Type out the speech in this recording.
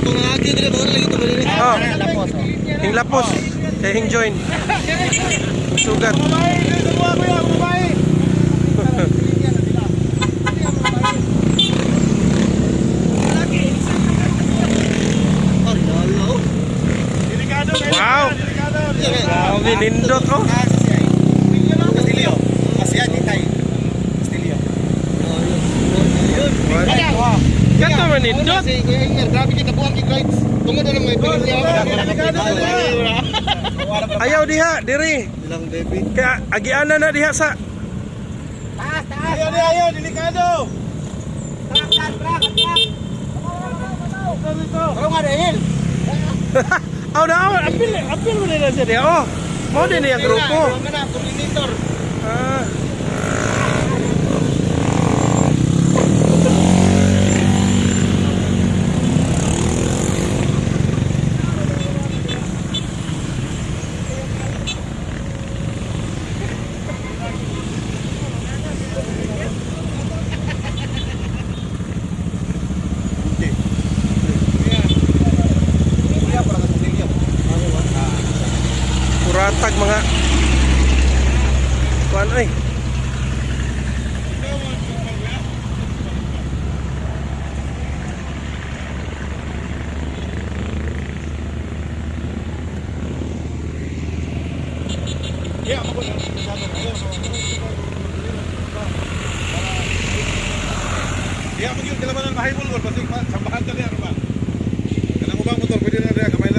Kung agi dili ba lagi ito dili. Oh. Hing lapos. Kay hing join. Sugat. Wow. Grabe nindot oh. Castillo. Asian itay. Castillo. Kato man nindot. Si Kuya Ingmer, grabe kita buang kay rights. Tungod na may pinili. Ayaw diha, diri. Ilang baby. Kaya agiana na diha sa Ayaw, ayaw, delikado. Pero nga dahil. Aw na, aw, apil, apil mo nila siya diha. Oh. Mao din niya grupo. Nga na, coordinator. Ah. Puratag mga kuan ay. Iya, magyud kalabanan mahibol gol basig sambahan ta niya ba. Kanang ubang motor pwede na diha gamay.